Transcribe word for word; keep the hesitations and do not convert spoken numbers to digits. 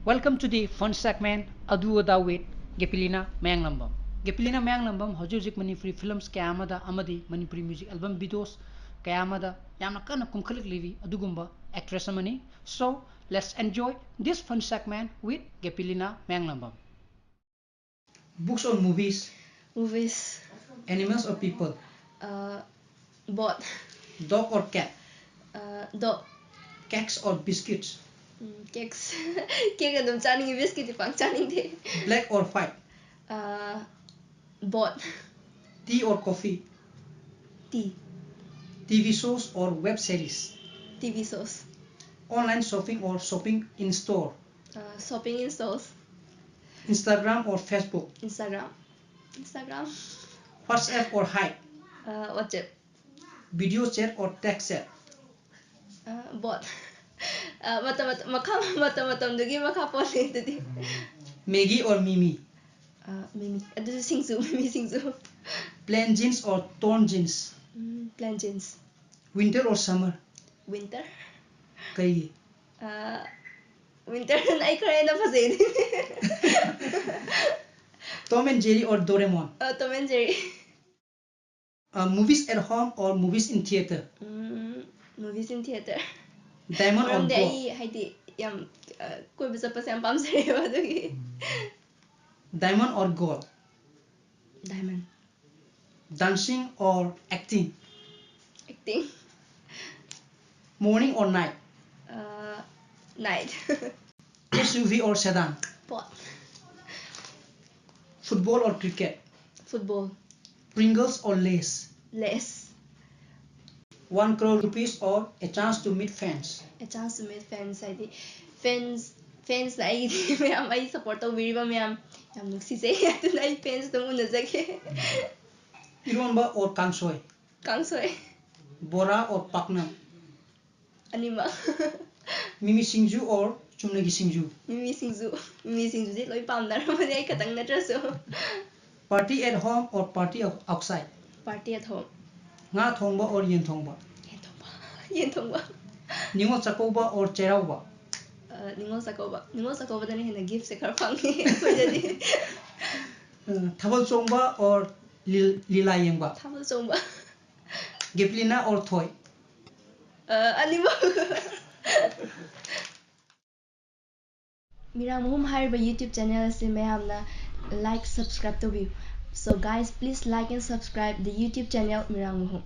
Welcome to the fun segment ꯑꯗꯨ ꯑꯗꯥ with ꯒꯦꯄꯤꯂꯤꯅꯥ ꯃꯌꯥꯡꯂꯝꯕꯝ꯫ ꯒꯦꯄꯤꯂꯤꯅꯥ ꯃꯌꯥꯡꯂꯝꯕꯝ ꯍꯧꯖꯤꯛ ꯍꯧꯖꯤꯛ ꯃꯅꯤꯄꯨꯔꯤ films ꯀꯌꯥ ꯑꯃꯗ ꯑꯃꯗꯤ ꯃꯅꯤꯄꯨꯔꯤ music album videos ꯀꯌꯥ ꯑꯃꯗ ꯌꯥꯝꯅ ꯀꯟꯅ ꯀꯨꯝꯈꯠꯂꯛꯂꯤꯕꯤ ꯑꯗꯨꯒꯨꯝꯕ actress ꯑꯃꯅꯤ꯫ So, let's enjoy this fun segment with ꯒꯦꯄꯤꯂꯤꯅꯥ Mayanglambam. Books or movies? Movies. Animals or people? Uh, both. Dog or cat? Uh, dog. Cakes or biscuits? Mm, cakes. Cake ꯑꯗꯨꯝ ꯆꯥꯅꯤꯡꯉꯤ, biscuit T ꯄꯥꯛ ꯆꯥꯅꯤꯡꯗꯦ꯫ Black or white? Uh, both. Tea or coffee? Tea. T V shows or web series? T V shows. Online shopping or shopping in store? Uh, shopping in stores. Instagram or Facebook? Instagram. Instagram. WhatsApp or Hive? Uh, WhatsApp. Video chat or text chat? Uh, both. Uh, ꯃꯇꯝ ꯃꯇꯝ ꯃꯈꯥ ꯃꯇꯝ ꯃꯇꯝꯗꯨꯒꯤ ꯃꯈꯥ ꯄꯣꯜꯂꯦ ꯑꯗꯨꯗꯤ꯫ Maggi or Mimi? Uh, ꯃꯤꯃꯤ ꯑꯗꯨꯁꯨ ꯁꯤꯡꯖꯨ, ꯃꯤꯃꯤ ꯁꯤꯡꯖꯨ꯫ Plain jeans or torn jeans? Um, plain jeans. Winter or summer? Winter. ꯀꯩꯒꯤ? Uh, winter ꯅ ꯑꯩ ꯈꯔ ꯍꯦꯟꯅ ꯐꯖꯩ ꯑꯗꯨꯗꯤ꯫ Tom and Jerry or Doraemon? Uh, Tom and Jerry. Uh, movies at home or movies in theater? Um, movies in theater. Diamond or ꯃꯔꯝꯗꯤ gold? ꯑꯩ ꯍꯥꯏꯗꯤ ꯌꯥꯝ, uh, ꯀꯣꯏꯕ ꯆꯠꯄꯁꯦ ꯌꯥꯝ ꯄꯥꯝꯖꯩꯌꯦꯕ ꯑꯗꯨꯒꯤ꯫ Diamond or gold? Diamond. Dancing or acting? Acting. Morning or night? Uh, night. S U V or sedan? Both. Football or cricket? Football. Pringles or Lays? Lays. One crore rupees or a chance to meet fans? A chance to meet fans ꯍꯥꯏꯗꯤ fans, fans ꯅ ꯑꯩꯒꯤꯗꯤ ꯃꯌꯥꯝ, ꯑꯩ support ꯇꯧꯕꯤꯔꯤꯕ ꯃꯌꯥꯝ ꯌꯥꯝ ꯅꯨꯡꯁꯤꯖꯩ꯫ ꯑꯗꯨꯅ ꯑꯩ fans ꯑꯗꯨꯝ ꯎꯅꯖꯒꯦ꯫ ꯏꯔꯣꯟꯕ or ꯀꯥꯡꯁꯣꯏ? ꯀꯥꯡꯁꯣꯏ. ꯕꯣꯔꯥ or ꯄꯥꯛꯅꯝ? ꯑꯅꯤꯃꯛ꯫ ꯃꯤꯃꯤ ꯁꯤꯡꯖꯨ or ꯆꯨꯝꯅꯒꯤ ꯁꯤꯡꯖꯨ? ꯃꯤꯃꯤ ꯁꯤꯡꯖꯨ꯫ ꯃꯤꯃꯤ ꯁꯤꯡꯖꯨꯗꯤ ꯂꯣꯏ ꯄꯥꯝꯅꯔꯝꯃꯅꯤ, ꯑꯩ ꯈꯛꯇꯪ ꯅꯠꯇ꯭ꯔꯁꯨ꯫ Party at home or party outside? Party at home. ꯉꯥ ꯊꯣꯡꯕ or ꯌꯦꯟ ꯊꯣꯡꯕ? ꯌꯦꯟ ꯊꯣꯡꯕ꯫ ꯌꯦꯟ ꯊꯣꯡꯕ꯫ ꯅꯤꯉꯣꯜ ꯆꯥꯛꯀꯧꯕ or ꯆꯩꯔꯥꯎꯕ? ꯑ, ꯑ, ꯅꯤꯉꯣꯜ ꯆꯥꯛꯀꯧꯕ꯫ ꯅꯤꯉꯣꯜ ꯆꯥꯛꯀꯧꯕꯗꯅ ꯍꯦꯟꯅ gift ꯁꯦ ꯈꯔ ꯐꯪꯉꯤ ꯑꯩꯈꯣꯏꯗꯗꯤ꯫ ꯑ, ꯊꯥꯕꯜ ꯆꯣꯡꯕ or ꯂꯤ- ꯂꯤꯂꯥ ꯌꯦꯡꯕ? ꯊꯥꯕꯜ ꯆꯣꯡꯕ꯫ ꯒꯦꯄꯂꯤꯅꯥ or ꯊꯣꯏ? ꯑ, ꯑꯅꯤꯃꯛ꯫ ꯃꯤꯔꯥꯡ ꯃꯍꯨꯝ ꯍꯥꯏꯔꯤꯕ YouTube channel ꯑꯁꯤ ꯃꯌꯥꯝꯅ like, subscribe ꯇꯧꯕꯤꯌꯨ꯫ So guys, please like and subscribe the YouTube channel ꯃꯤꯔꯥꯡ ꯃꯍꯨꯝ꯫